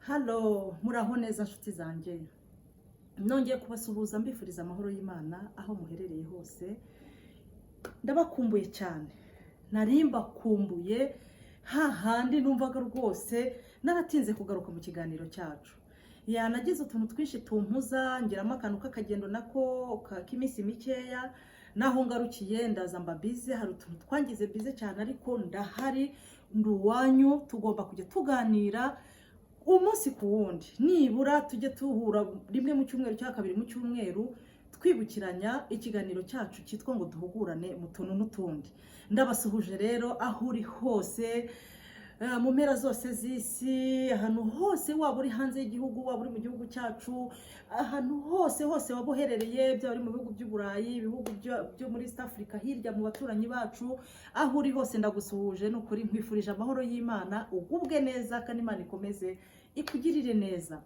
Halo, muraho neza nshuti zanjye. Nongeye kubasuhuza mbifuriza amahoro y'Imana aho muherereye hose. Ndabakumbuye cyane, nari mbakumbuye hahandi numvaga rwose naratinze kugaruka mu kiganiro cyacu. Yanagize utuntu twinshi tumpuza, ngiramo akantu k'akagendo nako k'iminsi mikeya, naho ngarukiye ndaza mba busy. Hari utuntu twangize busy cyane, ariko ndahari, ndi uwanyu. Tugomba kujya tuganira umunsi ku wundi, nibura tujye tuhura rimwe mu cyumweru cyangwa kabiri mu cyumweru, twibukiranya ikiganiro cyacu cyitwa ngo "Duhugurane mu tuntu n'utundi". Ndabasuhuje rero aho uri hose, mu mpera zose z'isi, ahantu hose, waba uri hanze y'igihugu, waba uri mu gihugu cyacu, ahantu hose hose waba uherereye, byaba uri mu bihugu by'Uburayi, ibihugu byo muri East Africa, hirya mu baturanyi bacu, aho uri hose ndagusuhuje. Ni ukuri nkwifurije amahoro y'Imana, ugubwe neza kandi Imana ikomeze ikugirire neza.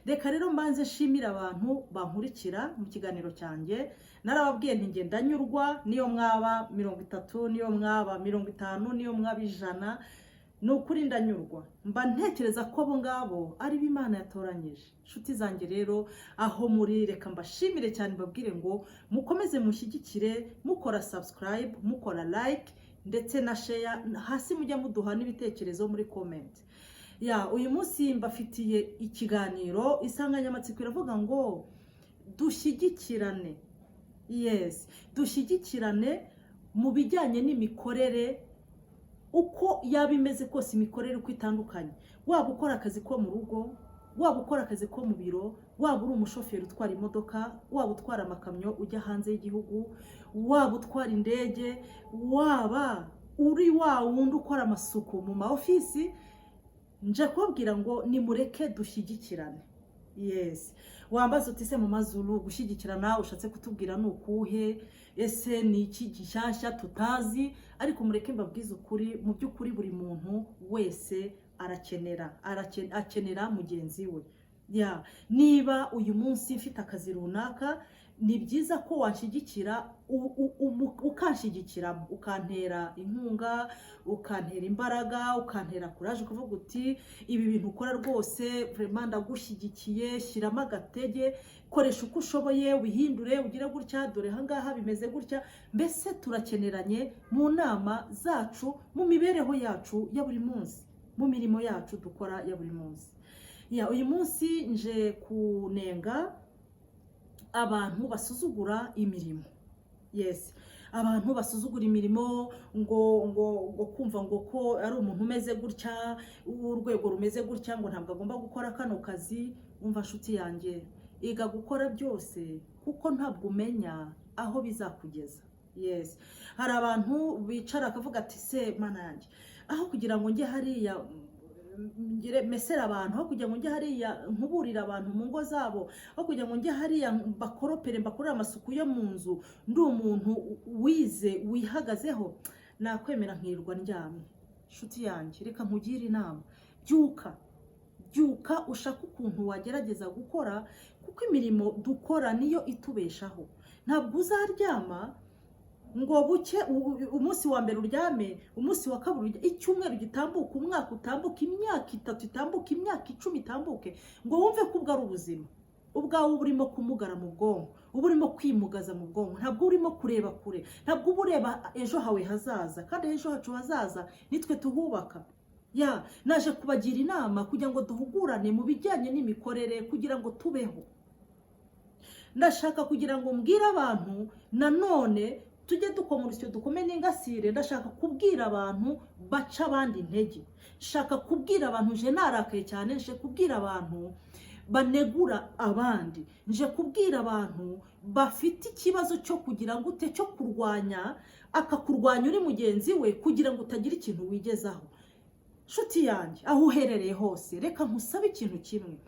Reka rero mbanze nshimire abantu bankurikira mu kiganiro cyanjye. Narababwiye nti ngenda ndanyurwa niyo mwaba 30, niyo mwaba 50, niyo mwaba 100, ni ukuri ndanyurwa. Mba ntekereza ko abo ngabo ari bo Imana yatoranyije. Inshuti zanjye rero aho muri, reka mbashimire cyane, mbabwire ngo mukomeze mushyigikire mukora subscribe, mukora like ndetse na share hasi, mujya muduha n'ibitekerezo muri comment. Ya, uyu munsi mbafitiye ikiganiro, insanganyamatsiko iravuga ngo "Dushyigikirane". Yes, dushyigikirane mu bijyanye n'imikorere, uko yaba imeze kose, imikorere uko itandukanye, waba ukora akazi ko mu rugo, waba ukora akazi ko mu biro, waba uri umushoferi utwara imodoka, waba utwara amakamyo ujya hanze y'igihugu, waba utwara indege, waba uri wa wundi ukora amasuku mu ma ofisi, nje kubabwira ngo nimureke dushyigikirane. Yes, wambaza uti: "Se mu mazuru gushyigikirana ushatse kutubwira ni ukuhe? Ese ni iki gishyashya tutazi?" Ariko mureke mbabwize ukuri, mu by'ukuri buri muntu wese arakenera akenera mugenzi we. Ya, niba uyu munsi mfite akazi runaka, ni byiza ko wanshyigikira, ukanshyigikira, ukantera inkunga, ukantera imbaraga, ukantera courage, ukavuga uti: "Ibi bintu ukora rwose, vraiment ndagushyigikiye, shyiramo agatege, koresha uko ushoboye, wihindure, ugire gutya, dore ahangaha bimeze gutya." Mbese turakeneranye mu nama zacu, mu mibereho yacu ya buri munsi, mu mirimo yacu dukora ya buri munsi. Ya, uyu munsi nje kunenga abantu basuzugura imirimo. Yes, abantu basuzugura imirimo, ngo kumva ngo ko ari umuntu umeze gutya, w'urwego rumeze gutya, ngo ntabwo agomba gukora kano kazi. Umva nshuti yanjye, iga gukora byose kuko ntabwo umenya aho bizakugeza. Yes, hari abantu bicara akavuga ati: "Se Mana yanjye, aho kugira ngo njye hariya ngire mesera abantu, aho kugira ngo njye hariya nkuburire abantu mu ngo zabo, aho kugira ngo njye hariya mbakoropere, mbakorere amasuku yo mu nzu, ndi umuntu wize wihagazeho, nakwemera nkirirwa ndyamye." Nshuti yanjye, reka nkugire inama: byuka, byuka ushake ukuntu wagerageza gukora, kuko imirimo dukora niyo itubeshaho. Ntabwo uzaryama ngo buke, umunsi wa mbere uryame, umunsi wa kabiri uryame, icyumweru gitambuka, umwaka utambuke, imyaka 3 itambuke, imyaka 10 itambuke, ngo wumve ko ubwo ari ubuzima. Ubwawe uba urimo kumugara mu bwonko, uba urimo kwimugaza mu bwonko, ntabwo urimo kureba kure, ntabwo uba ureba ejo hawe hazaza, kandi ejo hacu hazaza nitwe tuhubaka. Ya, naje kubagira inama kugira ngo duhugurane mu bijyanye n'imikorere kugira ngo tubeho. Ndashaka kugira ngo mbwire abantu nanone, tujye dukoma urusyo dukome n'ingasire. Ndashaka kubwira abantu baca abandi intege, nshaka kubwira abantu, nje narakaye cyane, nje kubwira abantu banegura abandi, nje kubwira abantu bafite ikibazo cyo kugira ngo ute, cyo kurwanya, akakurwanya uri mugenzi we kugira ngo utagira ikintu wigezaho. Nshuti yanjye, aho uherereye hose, reka nkusabe ikintu kimwe: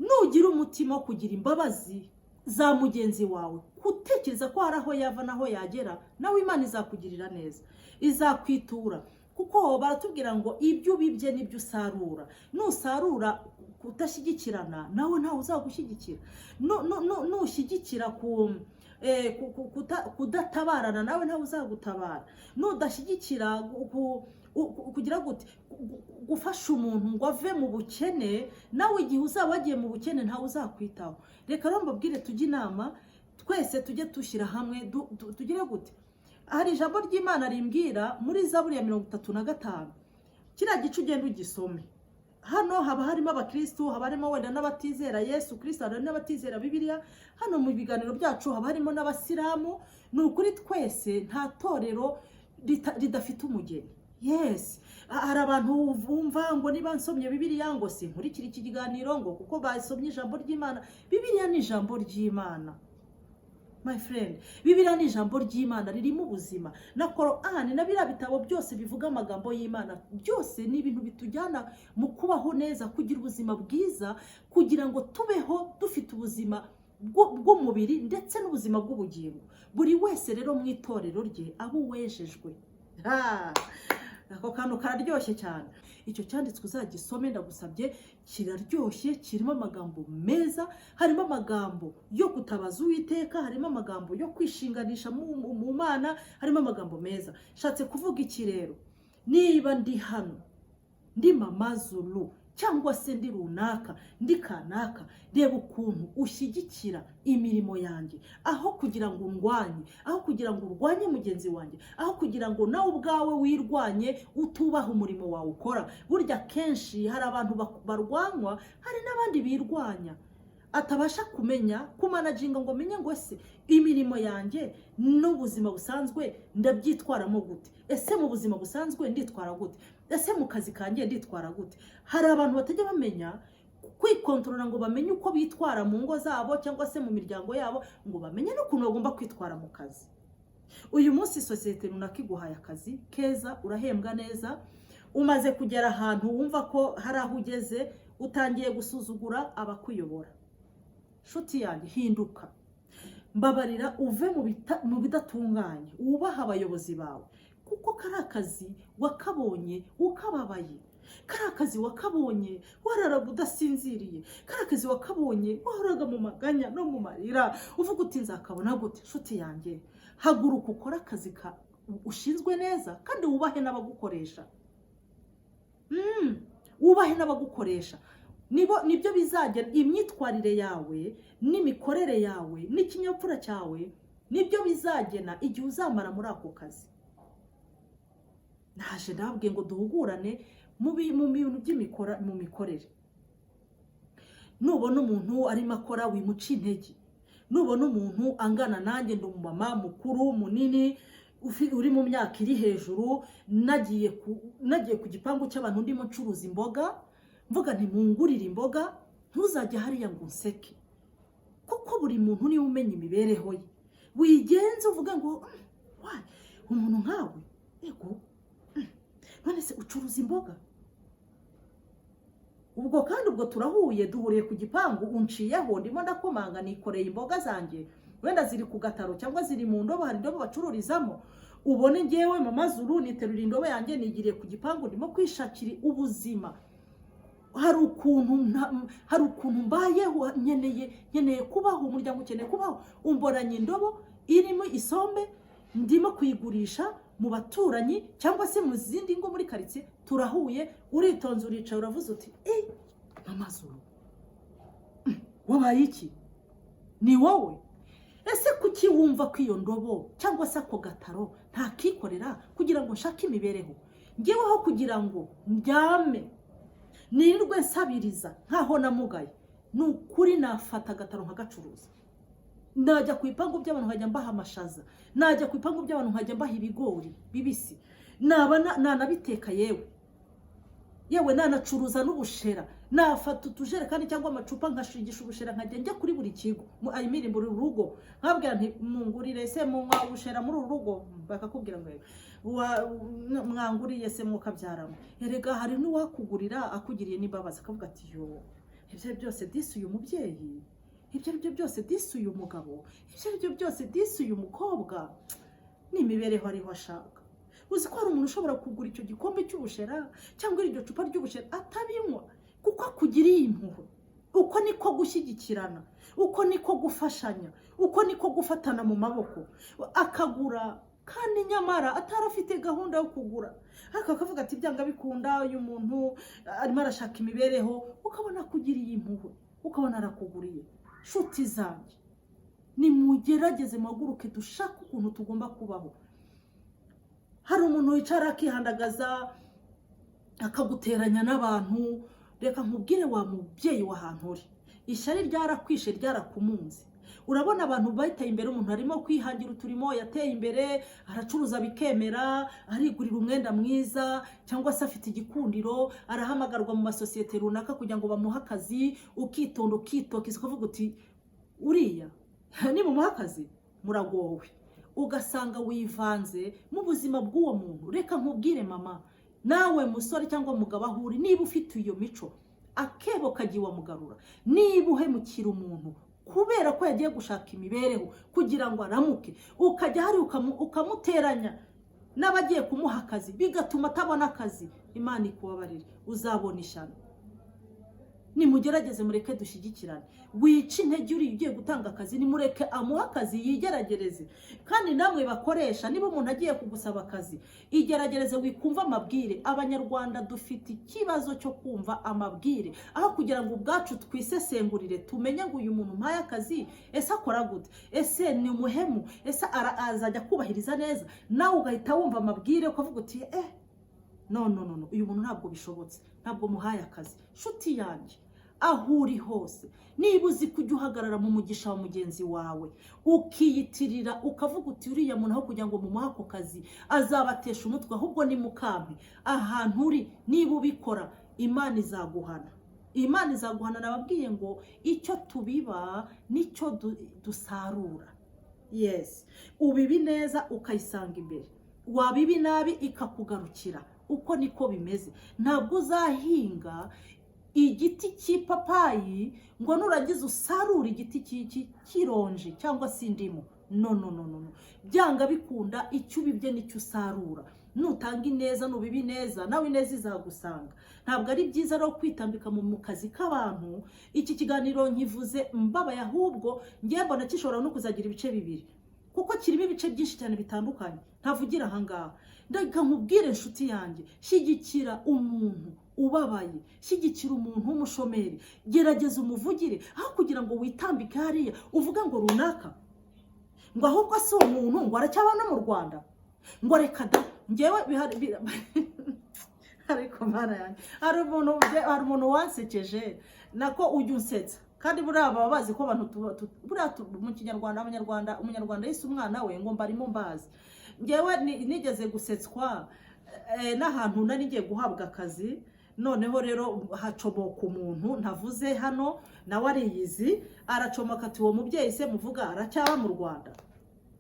nugira umutima wo kugira imbabazi za mugenzi wawe, gutekereza ko hari aho yava n'aho yagera, nawe Imana izakugirira neza, izakwitura, kuko baratubwira ngo ibyo ubibye nibyo usarura. Nusarura kudashyigikirana, nawe ntawe uzagushyigikira. Nushyigikira ku kudatabarana, nawe ntawe uzagutabara. Nudashyigikira Kugira gute? Gufasha umuntu ngo ave mu bukene, nawe igihe uzaba wagiye mu bukene ntawe uzakwitaho. Reka rero mbabwire, tujye inama twese, tujye dushyira hamwe, tugire gute? Hari ijambo ry'Imana rimbwira muri Zaburi ya 35, kiriya gice ugenda ugisome. Hano haba harimo abakirisitu, haba harimo wenda n'abatizera Yesu Kirisito, hari n'abatizera Bibiliya. Hano mu biganiro byacu haba harimo n'abasilamu. Ni ukuri twese nta torero ridafite umugeni. Yes, hari abantu bumva ngo niba nsomye Bibiliya ngo sinkurikire iki kiganiro, ngo kuko basomye ijambo ry'Imana. Bibiliya ni ijambo ry'Imana, my friend. Bibiliya ni ijambo ry'Imana ririmo ubuzima, na Korani na biriya bitabo byose bivuga amagambo y'Imana, byose ni ibintu bitujyana mu kubaho neza, kugira ubuzima bwiza, kugira ngo tubeho dufite ubuzima bw'umubiri ndetse n'ubuzima bw'ubugingo. Buri wese rero mu itorero rye aba uwejejwe. Ha! Ako kantu kararyoshye cyane. Icyo cyanditswe uzagisome, ndagusabye, kiraryoshye, kirimo amagambo meza, harimo amagambo yo gutabaza Uwiteka, harimo amagambo yo kwishinganisha mu Mana, harimo amagambo meza. Nshatse kuvuga iki rero? Niba ndi hano ndi Mama Zulu cyangwa se ndi runaka, ndi kanaka, reba ukuntu ushyigikira imirimo yanjye aho kugira ngo undwanye, aho kugira ngo urwanye mugenzi wanjye, aho kugira ngo nawe ubwawe wirwanye utubaha umurimo wawe ukora. Burya kenshi hari abantu barwanywa, hari n'abandi birwanya, atabasha kumenya kumanaginga ngo amenye ngo ese imirimo yanjye n'ubuzima busanzwe ndabyitwaramo gute? Ese mu buzima busanzwe nditwara gute? Ese mu kazi kanjye nditwara gute? Hari abantu batajya bamenya kwikontorora ngo bamenye uko bitwara mu ngo zabo cyangwa se mu miryango yabo, ngo bamenye n'ukuntu bagomba kwitwara mu kazi. Uyu munsi sosiyete runaka iguhaye akazi keza, urahembwa neza, umaze kugera ahantu wumva ko hari aho ugeze, utangiye gusuzugura abakuyobora. Nshuti yanjye, hinduka, mbabarira, uve mu bidatunganye, wubahe abayobozi bawe, kuko kari akazi wakabonye ukababaye, kari akazi wakabonye wararaga udasinziriye, kari akazi wakabonye wahoraga mu maganya no mu marira, uvuga uti: "Nzakabona gute?" Nshuti yanjye, haguruka ukore akazi ka ushinzwe neza kandi wubahe n'abagukoresha. Wubahe n'abagukoresha, nibo nibyo bizajya imyitwarire yawe n'imikorere yawe n'ikinyabupfura cyawe, nibyo bizagena igihe uzamara muri ako kazi. Naje ndababwiye ngo duhugurane mu bintu by'imikora, mu mikorere. Nubona umuntu arimo akora, wimuca intege. Nubona umuntu angana nanjye, ndi umumama mukuru munini uri mu myaka iri hejuru, nagiye ku gipangu cy'abantu ndimo ncuruza imboga, mvuga nti: "Mungurire imboga," ntuzajye hariya ngo unseke, kuko buri muntu niwe umenya imibereho ye. Wigenze uvuge ngo: "Why, umuntu nkawe, ego, none se ucuruza imboga?" Ubwo kandi ubwo turahuye, duhuriye ku gipangu, unciyeho, ndimo ndakomanga, nikoreye imboga zanjye, wenda ziri ku gataro cyangwa ziri mu ndobo, hari indobo bacururizamo. Ubone ngewe Mama Zuru niterura indobo yanjye, nigiriye ku gipangu, ndimo kwishakira ubuzima, hari ukuntu mbayeho, nkeneye kubaho, umuryango ukeneye kubaho. Umbonanye indobo irimo isombe, ndimo kuyigurisha mu baturanyi cyangwa se mu zindi ngo muri karitsiye, turahuye, uritonze, uricaye, uravuze uti: "Eh, Mama Zuru, wabaye iki? Ni wowe? Ese kuki wumva ko iyo ndobo cyangwa se ako gataro ntakikorera kugira ngo nshake imibereho ngeweho, kugira ngo ndyame nirirwe nsabiriza nkaho namugaye? Ni ukuri nafata agataro nkagacuruza, najya ku bipangu by'abantu nkajya mbaha amashaza, najya ku bipangu by'abantu nkajya mbaha ibigori bibisi, naba nanabiteka, yewe yewe nanacuruza n'ubushera, nafata utujerekani cyangwa amacupa nkashigisha ubushera, nkajya njya kuri buri kigo, I mean buri rugo, nkabwira nti: 'Mungurire se, munywa ubushera muri uru rugo?' Bakakubwira ngo: 'Yego.' Mwanguriye se mukabyaramo?" Erega hari n'uwakugurira akugiriye n'imbabazi, akavuga ati: "Yo, ibyo ari byose disi uyu mubyeyi, ibyo ari byo byose disi uyu mugabo, ibyo ari byo byose disi uyu mukobwa n'imibereho ariho ashaka." Uzi ko hari umuntu ushobora kugura icyo gikombe cy'ubushera cyangwa iryo cupa ry'ubushera atabinywa, kuko akugiriye impuhwe? Uko niko gushyigikirana, uko niko gufashanya, uko niko gufatana mu maboko, akagura. Kandi nyamara atari afite gahunda yo kugura, ariko akavuga ati: "Byanga bikunda uyu muntu arimo arashaka imibereho." Ukabona akugiriye impuhwe, ukabona arakuguriye. Nshuti zanjye, nimugerageze muhaguruke dushake ukuntu tugomba kubaho. Hari umuntu wicara akihandagaza, akaguteranya n'abantu. Reka nkubwire, wa mubyeyi w'ahantu uri, ishyari ryarakwishe, ryarakumunze. Urabona abantu bateye imbere, umuntu arimo kwihangira uturimo, yateye imbere, aracuruza bikemera, arigurira umwenda mwiza, cyangwa se afite igikundiro, arahamagarwa mu masosiyete runaka kugira ngo bamuhe akazi. Ukitonda, ukitokiza, ukavuga uti: "Uriya nimumuha akazi muragowe." Ugasanga wivanze mu buzima bw'uwo muntu. Reka nkubwire mama, nawe musore cyangwa mugabo aho uri, niba ufite iyo mico, akebo kagiye wamugarura. Niba uhemukira umuntu kubera ko yagiye gushaka imibereho kugira ngo aramuke, ukajya hari ukamuteranya n'abagiye kumuha akazi, bigatuma atabona akazi, Imana ikubabarire, uzabona ishyano. Nimugerageze mureke dushyigikirane. Wica intege uriya ugiye gutanga akazi, nimureke amuhe akazi yigeragereze. Kandi namwe bakoresha, niba umuntu agiye kugusaba akazi, igeragereze, wikumva amabwire. Abanyarwanda dufite ikibazo cyo kumva amabwire aho kugira ngo ubwacu twisesengurire, tumenye ngo uyu muntu mpaye akazi ese akora gute? Ese ni umuhemu? Ese azajya kubahiriza neza? Nawe ugahita wumva amabwire, ukavuga uti: "Eh, no, no, no, no, uyu muntu ntabwo bishobotse, ntabwo muhaye akazi." Nshuti yanjye, aho uri hose, niba uzi kujya uhagarara mu mugisha wa mugenzi wawe, ukiyitirira, ukavuga uti: "Uriya muntu aho kugira ngo mumuhe ako kazi azabatesha umutwe, ahubwo ni mukampe." Ahantu uri, niba ubikora, Imana izaguhana, Imana izaguhana. Nababwiye ngo icyo tubiba nicyo dusarura. Yes, ubiba neza ukayisanga imbere, wabiba nabi ikakugarukira. Uko niko bimeze. Ntabwo uzahinga igiti cy'ipapayi ngo nurangiza usarure igiti cy'ironji cyangwa se indimu. No, no, no, no, no. Byanga bikunda, icyo ubibye nicyo usarura. Nutanga ineza, nubiba ineza, nawe ineza izagusanga. Ntabwo ari byiza rero kwitambika mu kazi k'abantu. Iki kiganiro nkivuze mbabaye, ahubwo ngiye mbona gishobora no kuzagira ibice bibiri, kuko kirimo ibice byinshi cyane bitandukanye ntavugira ahangaha. Ndeka nkubwire, inshuti yanjye, shyigikira umuntu ubabaye, shyigikira umuntu w'umushomeri, gerageza umuvugire aho kugira ngo witambike hariya uvuge ngo runaka, ngo ahubwo si uwo muntu, ngo aracyaba no mu Rwanda, ngo reka da. Ngewe bihari ariko Mana yanjye, hari umuntu wansekeje, nako ujya unsetsa. Kandi buriya baba bazi ko abantu buriya mu Kinyarwanda, Abanyarwanda, Umunyarwanda yise umwana we ngo mbarimo mbazi. Ngewe nigeze gusetswa n'ahantu nari ngiye guhabwa akazi. Noneho rero hacomoka umuntu ntavuze hano, nawe ariyizi, aracomoka ati: "Uwo mubyeyi se muvuga aracyaba mu Rwanda?"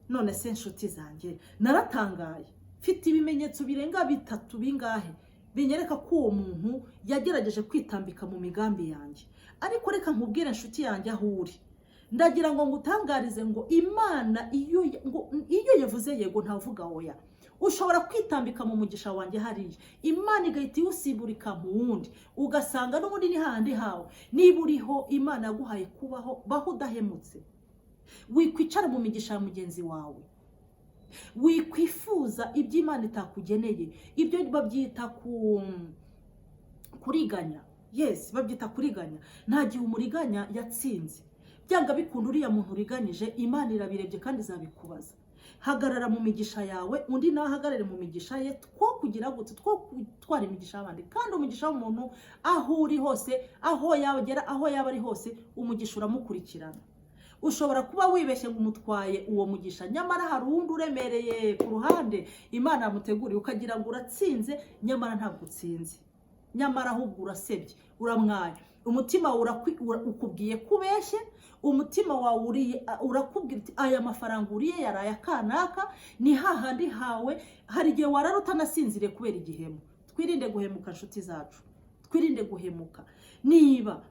None se inshuti zanjye, naratangaye. Mfite ibimenyetso birenga bitatu, bingahe, binyereka ko uwo muntu yagerageje kwitambika mu migambi yanjye. Ariko reka nkubwire, inshuti yanjye, aho uri, ndagira ngo ngutangarize ngo Imana ngo iyo yavuze yego ntavuga oya. Ushobora kwitambika mu mugisha wanjye hariya, Imana igahita iwusimburika mu wundi, ugasanga n'ubundi ni hahandi hawe. Niba uriho, Imana yaguhaye kubaho, baho udahemutse. Wikwicara mu migisha ya mugenzi wawe, wikwifuza ibyo Imana itakugeneye. Ibyo babyita ku kuriganya. Yes, babyita kuriganya. Nta gihe umuriganya yatsinze. Byanga bikunda, uriya muntu uriganyije, Imana irabirebye kandi izabikubaza. Hagarara mu migisha yawe, undi nawe ahagarare mu migisha ye. Two kugira gutse two gutwara imigisha y'abandi. Kandi umugisha w'umuntu, aho uri hose, aho yagera, aho yaba ari hose, umugisha uramukurikirana. Ushobora kuba wibeshye ngo umutwaye uwo mugisha, nyamara hari uwundi uremereye ku ruhande Imana yamuteguriye, ukagira ngo uratsinze, nyamara ntabwo utsinze, nyamara ahubwo urasebye, uramwaye. Umutima wawe ukubwiye ko ubeshye, umutima wawe urakubwira uti: "Aya mafaranga uriye yaraye akanaka, ni hahandi hawe." Hari igihe warara utanasinziriye kubera igihemu. Twirinde guhemuka, inshuti zacu, twirinde guhemuka. Niba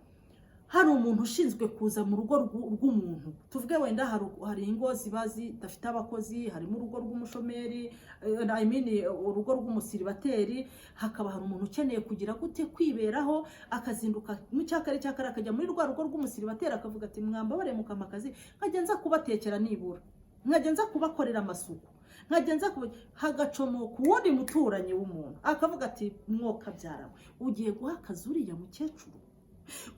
hari umuntu ushinzwe kuza mu rugo rw'umuntu, tuvuge wenda hari ingo ziba zidafite abakozi, harimo urugo rw'umushomeri, I mean, urugo rw'umusiribateri, hakaba hari umuntu ukeneye kugira gute, kwiberaho, akazinduka mu cyakare cyakare akajya muri rwa rugo rw'umusiribateri, akavuga ati: "Mwambabare mukampa akazi nkajya nza kubatekera, nibura nkajya nza kubakorera amasuku." nkajya nza hagacomoka uwundi muturanyi w'umuntu akavuga ati: "Mwokabyara we, ugiye guha akazi uriya mukecuru,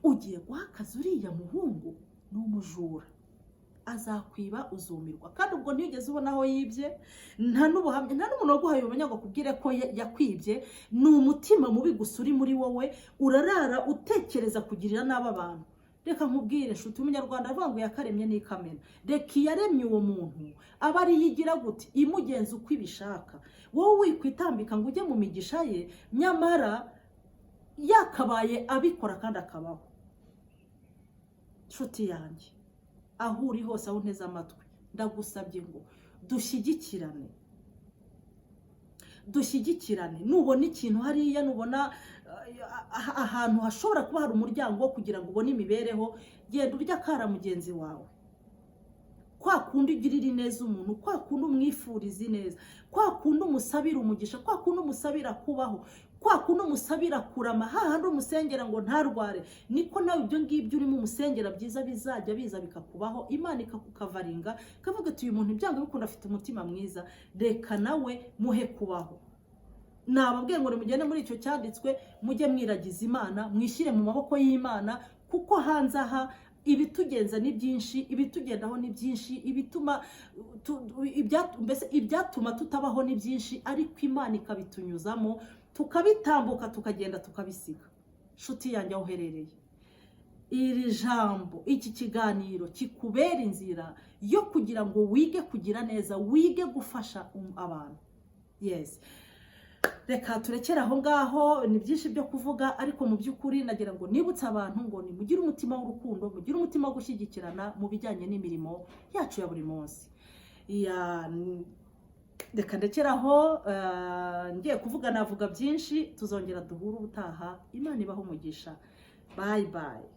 ugiye guha akazi uriya muhungu, ni umujura, azakwiba uzumirwa." Kandi ubwo ntigeze ubona aho yibye, nta n'ubuhamya, nta n'umuntu waguhaye ubuhamya ngo akubwire ko yakwibye. Ni umutima mubi gusa uri muri wowe, urarara utekereza kugirira nabi abantu. Reka nkubwire inshuti, Umunyarwanda avuga ngo yakaremye n'ikamena. Reka iyaremye uwo muntu aba ariyo igira gute, imugenza uko ibishaka. Wowe wikwitambika ngo ujye mu migisha ye, nyamara yakabaye abikora kandi akabaho. Nshuti yanjye, aho uri hose, aho unteze amatwi, ndagusabye ngo dushyigikirane, dushyigikirane. Nubona ikintu hariya, nubona ahantu hashobora kuba hari umuryango wo kugira ngo ubone imibereho, genda urya akara mugenzi wawe. Kwa kundi ugirira ineza umuntu, kwa kundi umwifuriza ineza, kwa kundi umusabira umugisha, kwa kundi umusabira kubaho, kwa kundi umusabira kurama, hahandi umusengera ngo ntarware, niko nawe ibyo ngibyo urimo umusengera byiza bizajya biza bikakubaho. Imana ikakukavaringa, ikavuga ati: "Uyu muntu ibyango bikunda afite umutima mwiza, reka nawe muhe kubaho." Nababwiye ngo nimugende muri icyo cyanditswe, mujye mwiragiza Imana, mwishyire mu maboko y'Imana, kuko hanze aha ibitugenza ni byinshi, ibitugendaho ni byinshi, ibituma mbese ibyatuma tutabaho ni byinshi, ariko Imana ikabitunyuzamo tukabitambuka, tukagenda tukabisiga. Nshuti yanjye, aho uherereye, iri jambo, iki kiganiro kikubera inzira yo kugira ngo wige kugira neza, wige gufasha abantu. Yes, reka turekere aho ngaho, ni byinshi byo kuvuga, ariko mu by'ukuri nagira ngo nibutse abantu ngo nimugire umutima w'urukundo, mugire umutima wo gushyigikirana mu bijyanye n'imirimo yacu ya buri munsi. Reka ndekere aho, ngiye kuvuga navuga byinshi. Tuzongera duhure ubutaha. Imana ibahe umugisha. Bye bye.